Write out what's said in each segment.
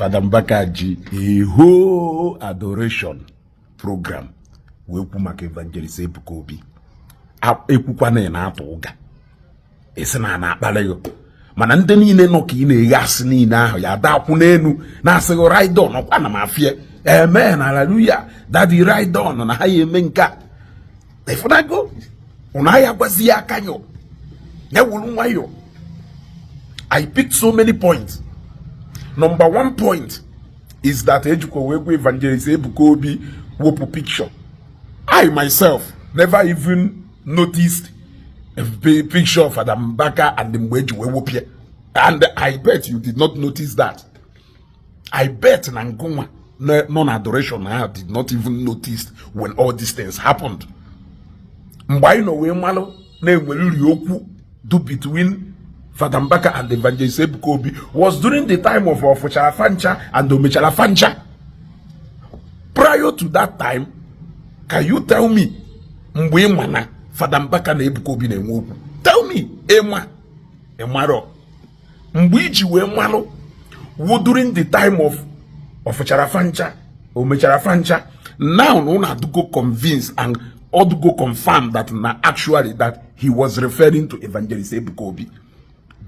Fada Mbaka ji a whole adoration program wee kwu maka Evangelist Ebuka Obi. Ekwukwana ị na-atụ ụga, esi na na-akpali gị, mana ndị niile nọ ka ị na-eghe asị niile ahụ ya ada akwụ n'elu na-asịghị, "Ride on." Ọkwa na m afie, "Amen, hallelujah, daddy, ride on," na ha ya eme nke a. Ịfụnago ụnụ ahịa gwazi ya aka yo ya wuru nwayọ. I picked so many points. Number one point is that ejikwa wee gwa Evangelist Ebuka Obi wepụ picture. I myself never even noticed a picture of Fada Mbaka and mgbe eji wee wepụ ya, and I bet you did not notice that. I bet na ngụnwa nọ na adoration ahụ did not even notice when all these things happened. Mgbe anyị nọ wee malụ na-enweriri okwu do between Fada Mbaka and Evangelist Ebuka Obi was during the time of Ofuchara Fancha and Omechara Fancha. Prior to that time, can you tell me mgbe ị ma na Fada Mbaka na Ebuka Obi na-enwe okwu? Tell me, ịma ịmarọ mgbe iji wee malụ wo during the time of Ofuchara Fancha, Omechara Fancha. Now na unu adugo convinced and odugo confirm that na actually that he was referring to Evangelist Ebuka Obi.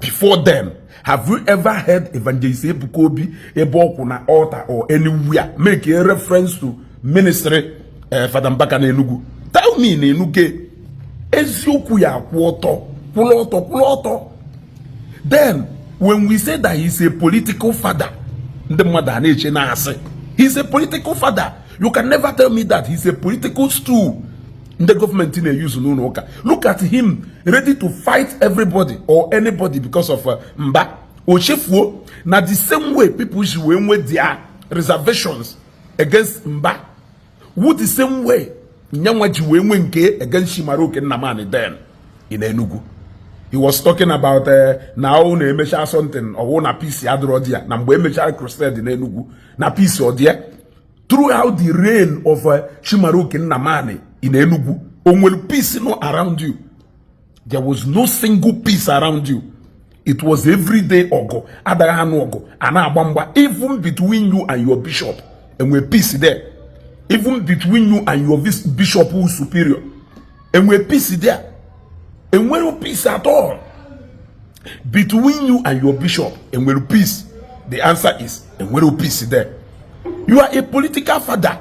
Before then, have you ever heard Evangelist Ebuka Obi ebe ọkwụ na altar or anywhere make a reference to ministry Fada Mbaka na Enugu? Tell me. Na Enugu eziokwu ya akwụ ọtọ, kwụrụ ọtọ, kwụrụ ọtọ. Then when we say that he's a political father, ndị mmadụ a na-eche na-asị he's a political father. You can never tell me that he's a political stool ndị gọọmenti na-eyuzu n'ụlọ ụka. Look at him, ready to fight everybody or anybody because of Mba. O chefuo na the same way people si wee nwee their reservations against Mba wu the same way nyanwa ji wee nwee nke against Chimaroke Nnamani. Then in Enugu, he was talking about na ọ na-emecha something ọwụ na peace adịrọ dị ya na mgbe emechara crusade n'Enugu na peace ọ dị ya. Throughout the reign of Chimaroke Nnamani in Enugu, o nwere peace no around you? There was no single peace around you. It was everyday ọgụ, adaghị anụ ọgụ, a na-agba mgba. Even between you and your bishop, enwe peace there? Even between you and your bishop who superior, enwe peace there? Enwere peace at all between you and your bishop? Enwere peace? The answer is, enwere peace there? You are a political father.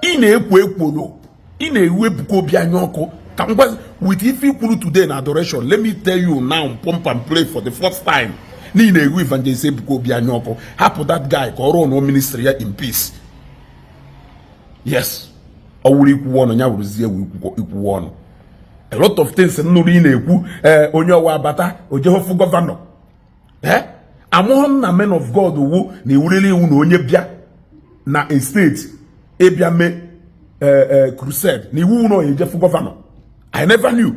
Ị na-ekwo ekworo, ị na-ewu Ebuka Obi anya ọkụ. Ka m gwa, with ife ikwuru today na adoration, let me tell you now, pump and play for the first time na ị na-ewu Evangelist Ebuka Obi anya ọkụ. Hapụ that guy ka ọ rụọ no ministry ya in peace. Yes, ọ wụrụ ikwuwe ọnụ ya wụrụzie ewu ikwuwe ọnụ. A lot of things nnụrụ ị na-ekwu, ee, onye ọwa abata ojehofu governor, ee, amụghị m na men of God wu na ewurele iwu na onye bịa na a state ịbịa mee crusade na iwu na ejefu governor. I never knew.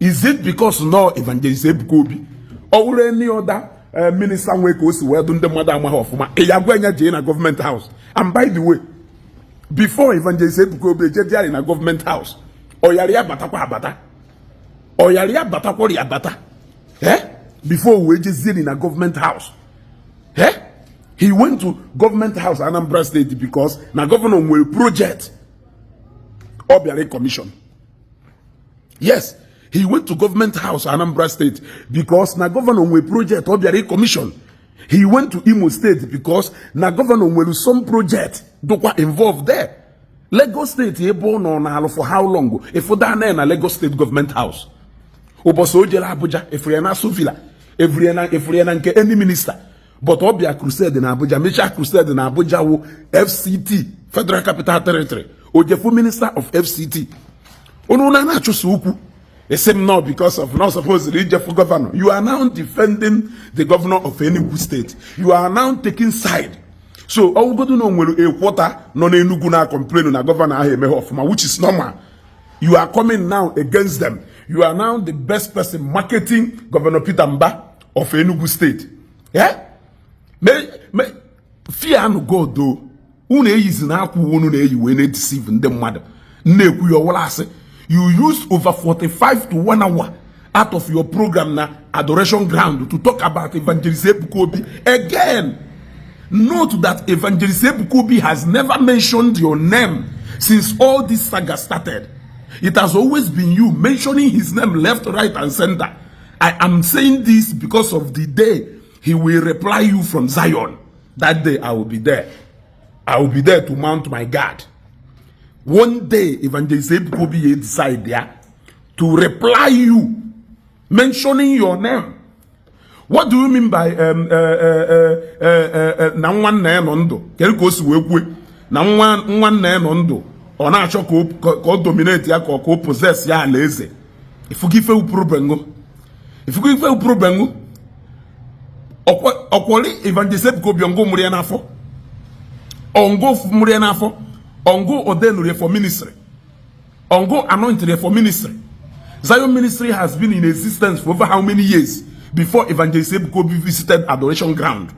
Is it because no Evangelist Ebuka Obi, ọ wụrụ any other minister nwee ka o si wee dụ ndị mmadụ amaghị ọfụma, ị ya gwa enya jee na government house? And by the way, before Evangelist Ebuka Obi eje diari na government house, ọyara ya batakwa abata, ọyara ya batakwara ya bata, eh, before wee jezie na government house, eh, he went to government house, Anambra State, because na governor nwere project ọ bịara commission. Yes, he went to government house, Anambra State, because na governor nwere project ọ bịara commission. He went to Imo State because na governor nwere some project dụkwa involved there. Lagos State, ebe ọ nọ n'alụ for how long, ịfụda na Lagos State government house? Ụbọchị o jere Abuja, efuru ya na Aso Villa, efuru ya na nke any minister? But ọ bịa crusade na Abuja, mechaa crusade na Abuja wụ FCT, Federal Capital Territory, ojefu minister of FCT. Unu na na-achụso ukwu esi m no because of not supposed ijefu governor. You are now defending the governor of Enugu State. You are now taking side. So ọwụgodu na o nwere ekwọta nọ n'Enugu na complain na governor ahụ emeghe ọfụma, which is normal, you are coming now against them. You are now the best person marketing Governor Peter Mba of Enugu State. Yeah? Me fear no God o. Unu eyizi na akwa unu na-eyi wee na-edeceive ndị mmadụ na-ekwu ya ọwụla asị. You used over 45 to 1 hour out of your program na adoration ground to talk about Evangelist Ebuka Obi again. Note that Evangelist Ebuka Obi has never mentioned your name since all this saga started. It has always been you mentioning his name left, right, and center. I am saying this because of the day he will reply you from Zion. That day I will be there. I will be there to mount my guard. One day, Evangelist Ebuka Obi will decide there to reply you, mentioning your name. What do you mean by na nwa nna ya nọ ndụ? Kedu ka o si wee kwue na nwa nna ya nọ ndụ, ọ na-achọ ka o dominate ya, ka o possess ya ala eze? Ifugo ife problem go, ifugo ife problem go. Ọkwọli Evangelist Ebuka Obi ọngụ mụrụ ya n'afọ, ọngụ mụrụ ya n'afọ, ọngụ ordained ya for ministry, ọngụ anointed ya for ministry. Zion Ministry has been in existence for over how many years before Evangelist Ebuka Obi visited Adoration Ground?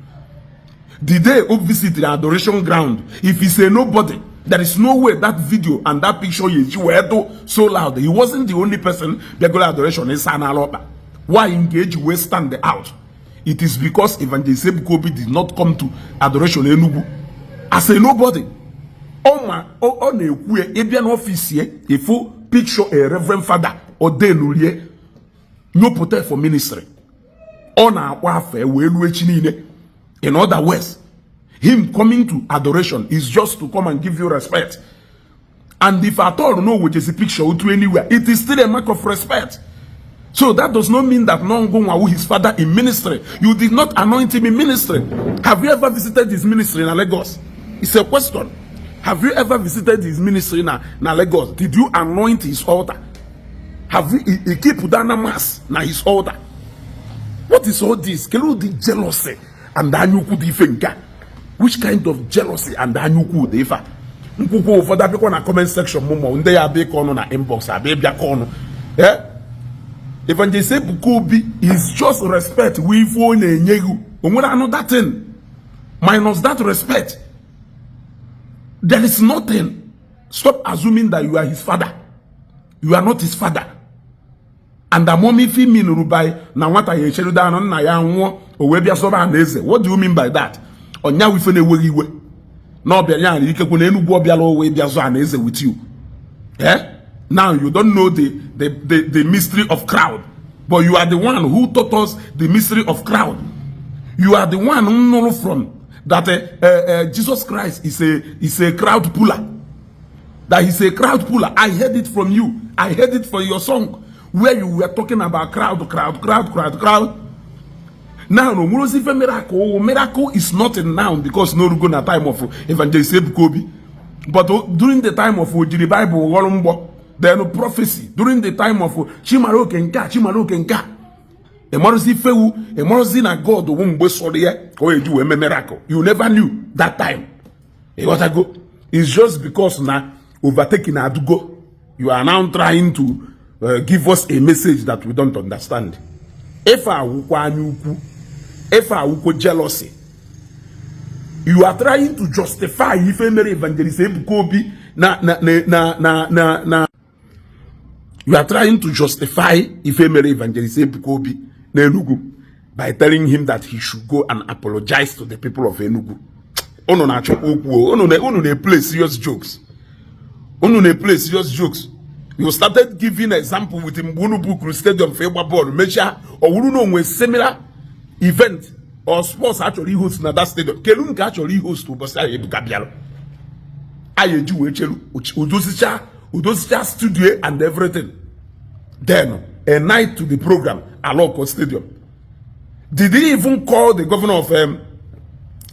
The day Obi visited Adoration Ground, if he say nobody, there is no way that video and that picture yeji wee do so loud. He wasn't the only person bịagoro adoration ịsa n'ala ọkpa. Why nke eji wee stand out? It is because Evangelist Ebuka Obi did not come to Adoration Enugu as a nobody. Ọ ma ọ na-ekwu ya, ịbịa n'ọfịs ya, ịfụ picture a reverend father odenurie nyopụta for ministry. Ọ na-akpọ afọ wee luo echi niile. In other words, him coming to adoration is just to come and give you respect. And if at all no which is a picture to anywhere, it is still a mark of respect. So that does not mean that Nongo his father in ministry. You did not anoint him in ministry. Have you ever visited his ministry in Lagos? It's a question. Have you ever visited his ministry in Lagos? Did you anoint his altar? Have you he keep dana mass na his altar? What is all this? Kedu the jealousy and anyukwu dị ife nke a? Which kind of jealousy and anyukwu dị ife a? Nkwukwu ụfọdụ abịakwa na comment section mụ, ma ndị ya abịa ịkọ ọnụ na inbox, abịa ịbịakọ ọnụ. Eh? Evangelist Ebuka Obi is just respect wee ife ọ na-enye gị. O nwere another thing minus that respect. There is nothing. Stop assuming that you are his father. You are not his father. And amamife mean by na nwata ya echerudo anụ nna ya nwụọ, o wee bịa sọba na eze. What do you mean by that? Ọnya ife na-enweghị iwe na ọbịa ya na ikekwe na Enugwu ọbịala o wee bịa zụọ ana eze with you. Eh? Now you don't know the mystery of crowd, but you are the one who taught us the mystery of crowd. You are the one who know from that Jesus Christ is a crowd puller, that he's a crowd puller. I heard it from you. I heard it from your song where you were talking about crowd, crowd, crowd, crowd, crowd. Now no nwere ife miracle. Miracle is nothing now because no rugo na time of Evangelist Ebuka Obi. But during the time of ojiri Bible ghọrọ mgbọ, then prophecy, during the time of Chimaroke nke a, Chimaroke nke a, ịmarụzi ifewu, ịmarụzi na God wụ mgbe sọrọ ya ka o eji wee mee miracle. You never knew that time. Ịghọtago? It's just because na overtaking adugo, you are now trying to give us a message that we don't understand. Ife awụkwa anya ukwu, ife awụkwa jealousy. You are trying to justify ife mere Evangelist Ebuka Obi na you are trying to justify ife mere Evangelist Ebuka Obi na Enugu by telling him that he should go and apologize to the people of Enugu. Unu na-achọkwa okwu o. Unu na-play serious jokes. Unu na-play serious jokes. You started giving example with mgbe unu bukuru stadium for ịgba bọọlụ, mechaa ọ wụrụ na onwe similar event or sports a chọrọ ihost na that stadium. Kelu nke a chọrọ ihost ụbọchị ahụ Ebuka bịara, anyị eji wee cheru udosicha studio and everything. Then a night to the program, Aloko Stadium. Did he even call the governor of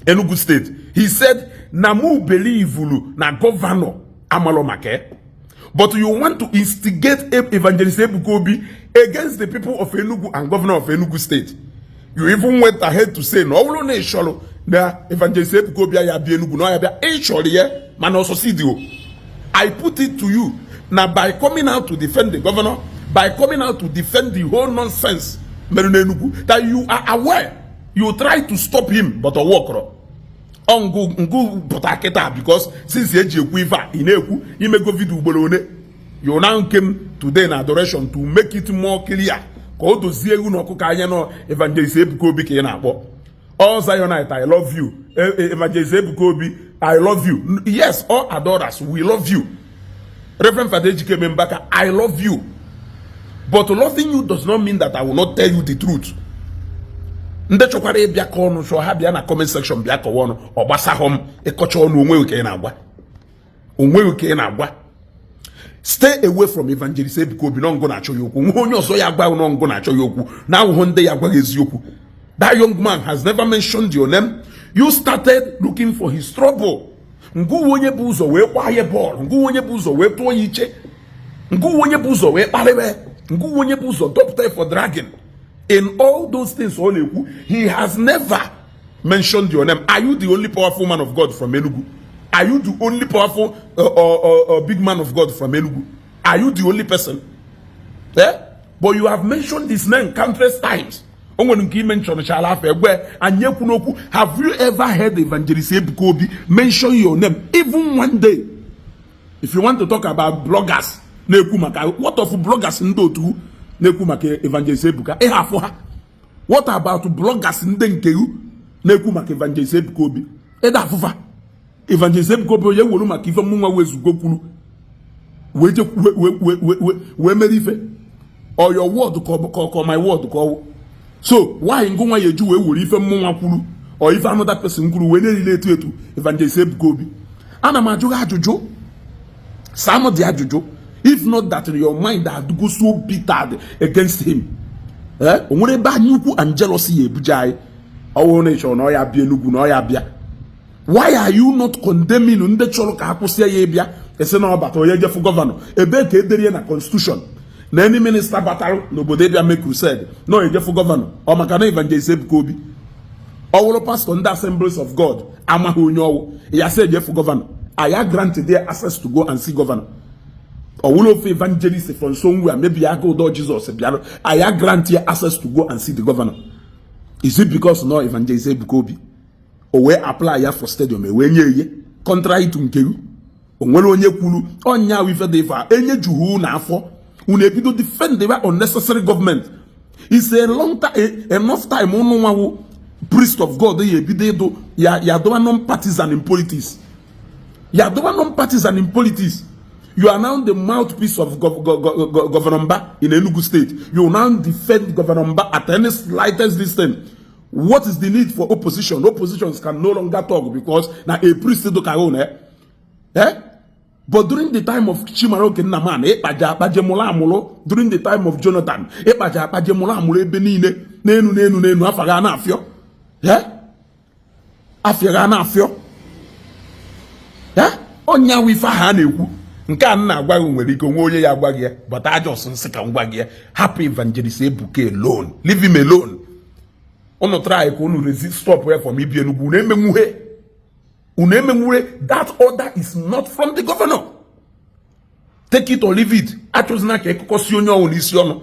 Enugu State? He said na mu believe na governor amalo make. But you want to instigate Evangelist Ebuka Obi against the people of Enugu and governor of Enugu State. You even went ahead to say na ọ bụrụ na ị chọrọ na Evangelist Ebuka Obi ya bịa Enugu, na ọ ya bịa. Ị chọrọ ya, mana ọ succeed o. I put it to you na by coming out to defend the governor, by coming out to defend the whole nonsense mere n'Enugu, that you are aware. You try to stop him, but ọ wọkọrọ ngụ ngụ pụta kịta, because since eji ekwu ife a ị na-ekwu, imego video ugboro one. You now came today na adoration to make it more clear, ka o dozie ewu na ọkụkọ anya nọ Evangelist Ebuka Obi ka ị na-akpọ. All Zionite, I love you. Evangelist Ebuka Obi, I love you. Yes, all adorers, we love you. Reverend Father Ejike Mbaka, I love you. But loving you does not mean that I will not tell you the truth. Ndị chọkwara ịbịa ka ọnụ chọọ ha bịa na comment section, bịa kọwa ọnụ. Ọ gbasahọ m. Ịkọcha ọnụ onwe ka ị na-agwa, onweghị ka ị na-agwa. Stay away from Evangelist Ebuka Obi. Nọngụ na-achọ ya okwu, nwe onye ọzọ ya agwa. Nọngụ na-achọ ya okwu na ahụhụ ndị ya agwaghị eziokwu. That young man has never mentioned your name. You started looking for his trouble. Ngụwa onye bụ ụzọ wee gbaa ya bọọlụ, ngụwa onye bụ ụzọ wee tụọ ya iche, ngụwa onye bụ ụzọ wee kparịba, ngụwa onye bụ ụzọ dọpụta for dragging. In all those things ọ na-ekwu, he has never mentioned your name. Are you the only powerful man of God from Enugu? Are you the only powerful big man of God from Enugu? Are you the only person, eh? But you have mentioned his name countless times. O nwere nke ime nchọrọchala afọ egwe anyị ekwu n'okwu. Have you ever heard Evangelist Ebuka Obi mention your name even one day? If you want to talk about bloggers na-ekwu maka, what of bloggers ndị otu na-ekwu maka Evangelist Ebuka? Ịha afụ ha. What about bloggers ndị nke na-ekwu maka Evangelist Ebuka Obi? Ịda afụfa. Evangelist Ebuka Obi onye were maka ife mụnwa wezugo kwuru wee je wee mere ife, or your word ka my word ka ọwụ. So why ngụnwa ya eji wee were ife mmụnwa kwuru or ife another person kwuru wee na-erile etu etu Evangelist Ebuka Obi? Ana m ajụ gị ajụjụ, sam dị ajụjụ. If not that your mind adịgo so bitter against him, eh, o nwere ebe anya ukwu and jealousy ya ebuje anyị. Ọ bụrụ na ị chọrọ na ọ ya bịa Enugwu na ọ ya bịa, why are you not condemning ndị chọrọ ka a kwụsị ya ịbịa? Esi na ọbata onye jefu governor. Ebee ka edere ya na constitution na any minister batara n'obodo ịbịa mee crusade na ọ ejefu governor? Ọ maka na Evangelist Ebuka Obi ọ wụrụ pastor ndị Assemblies of God, amaghị onye ọwụ ya sị ejefu governor, aya grant their access to go and see governor. Ọ wụrụ ofe evangelist from somewhere, maybe aga ụdọ Jizọs bịara, aya grant ya access to go and see the governor? Is it because no Evangelist Ebuka Obi o wee apply ya for stadium, e wee nye ihe contrary to nke gị? O nwere onye kwuru ọnya ife dị ife a enyejughị unu afọ, unu ebido defend the unnecessary government. It's a long time, enough time. Unu nwawu priest of God ya ebido ịdụ ya, ya dọba non-partisan in politics, ya dọba non-partisan in politics. You are now the mouthpiece of Governor Mba in Enugu State. You now defend Governor Mba at any slightest distance. What is the need for opposition? Oppositions can no longer talk because na a priest do ka eh? Eh? But during the time of Chimaroke Nnamani, ịkpaja akpaje mụrụ amụrụ. During the time of Jonathan, ịkpaja akpaje mụrụ amụrụ ebe niile, n'enu n'enu n'enu. Afa ga na-afịọ, eh? Afịa ga na-afịọ. Eh? Ọnya wụ ife ahụ a na-ekwu. Nke a m na-agwa gị nwere ike onwe onye ya agwa gị ya, but I just nsị ka m gwa gị ya. Hapụ Evangelist Ebuka alone, leave him alone. Unu try ka unu resist, stop ya from ibi Enugu. Unu emenwuhe, unu emenwuhe. That order is not from the governor. Take it or leave it. Achọzina ka ịkụkọsi onye ọnwụ n'isi ọnụ.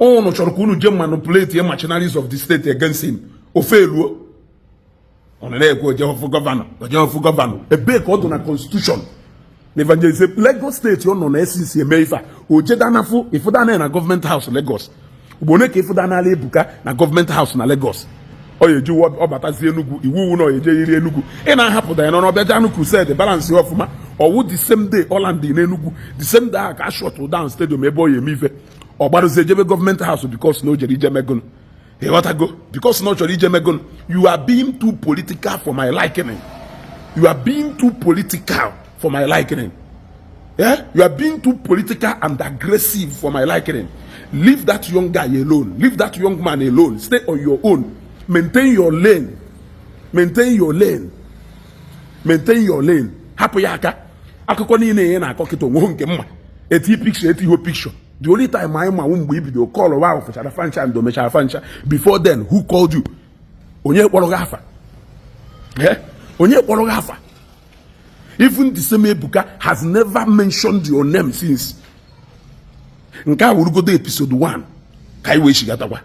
Unu chọrọ ka unu jee manipulate machineries of the state against him. Ofe eluo, ọ na-ekwu ojehofu governor, ojehofu governor. Ebee ka ọ dị na constitution na Evangelist Lagos State ọ nọ na SCC eme ife a ojedanafụ ịfụdana na Government House Lagos? Ugbo one ka ịfụdanala Ebuka na Government House na Lagos? Ọ ya eji ọbatazi Enugu iwu iwu na ọ eje yiri Enugu. Ị na-ahapụta ya n'ọnụ ọbịa janụ crusade balance ọfụma. Ọwụ the same day Holland n'Enugu, the same day ahụ ka a shut down stadium ebe ọ ya eme ife, ọ gbarụzie ejebe Government House because na o jere ije megonu. Ịghọtago? Because na ọ chọrọ ije megonu. You are being too political for my liking. You are being too political for my liking. Yeah? You are being too political and aggressive for my liking. Leave that young guy alone. Leave that young man alone. Stay on your own. Maintain your lane. Maintain your lane. Maintain your lane. Hapụ ya aka. Akụkọ niile ị na-akọ kịta onwe nke mma. Eti picture, eti ihe picture. The only time anyị ma mgbe ibido call wa fụchara fancha and mechara fancha. Before then, who called you? Onye kpọrọ gị afa? Eh? Onye kpọrọ gị afa? Even the same Ebuka has never mentioned your name since. Nke a wurugodo episode 1 ka anyị wee shigatakwa.